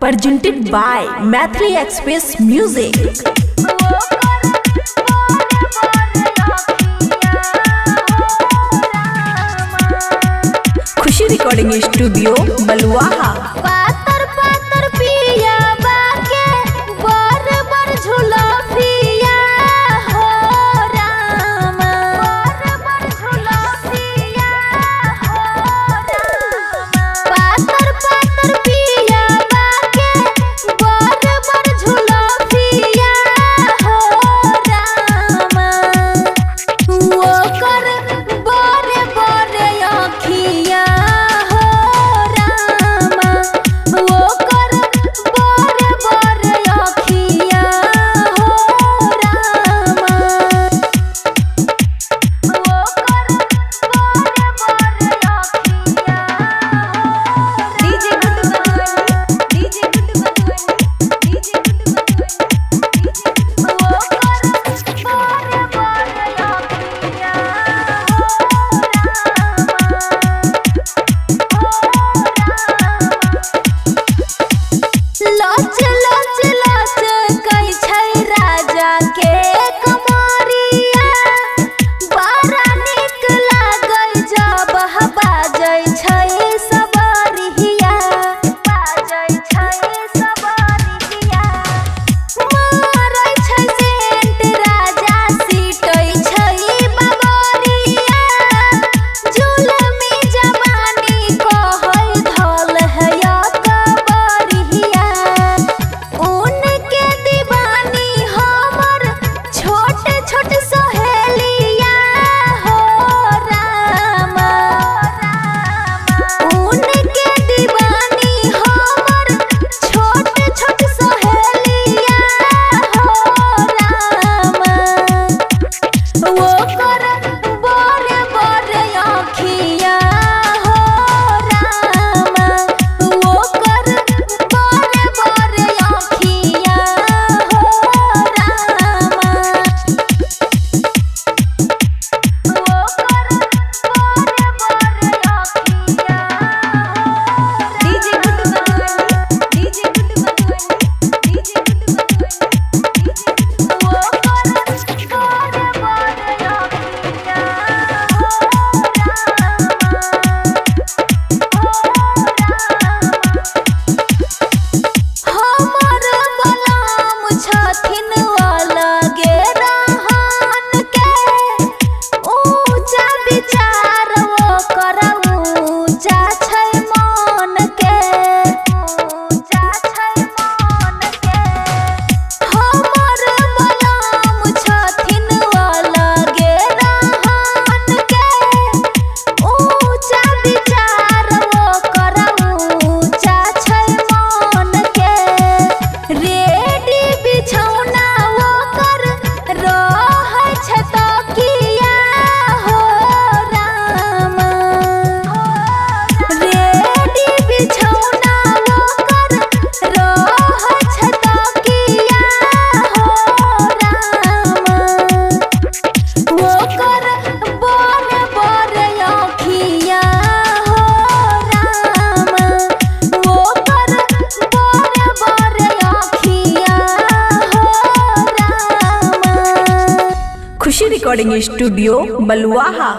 Presented by Maithili Express Music. Khushi recording studio Baluaha. पातर पातर पिया बाके बर बर झुलफिया हो रामा, बर बर झुलफिया हो रामा। पातर पातर पिया बाके बर बर झुलफिया हो रामा। ओकर बर बर अखिया हो रामा, ओकर बर बर अखिया हो रामा। ओकर बर बर अखिया हो DJ Guddu Madhubani, DJ Guddu Madhubani, DJ Guddu Madhubani, DJ Guddu. ओकर बर बर अखिया हो रामा, हो रामा। लच लच लच कै छै राजा के कमरिया, बड़ा नीक लागै जब बाजै छै सबरिया, बाजै छै सबरिया। मारै छै सेंट राजा सीटै छै बबरिया, जुलमी जवानी कहै धल है कबरिया। उनके दीवानी हमर छोट छोट सहेलिया हो रामा, उनके दीवानी हमर छोट छोट सहेलिया हो रामा। ओकर बर बर अखिया हो रामा, ओकर बर बर अखिया हो रामा। ओकर बर बर अखिया हो DJ Guddu Madhubani, DJ Guddu Madhubani, DJ Guddu Madhubani, DJ Guddu. ओकर बर बर अखिया हो रामा, हो रामा। हमर बलाम छथिन अलगे रहन के, ऊँचा विचार ओकर ऊँचा छै मन के, ऊँचा छै मन के। हमर बलाम छथिन अलगे रहन के, ऊँचा विचार ओकर ऊँचा छै मन के। रेडी बिछौना ओकर रहै छै तकिया हो रामा, रेडी बिछौना ओकर रहै छै तकिया हो रामा। ओकर बर बर अखिया हो रामा, ओकर बर बर अखिया हो Rama. Khushi recording studio Baluaha.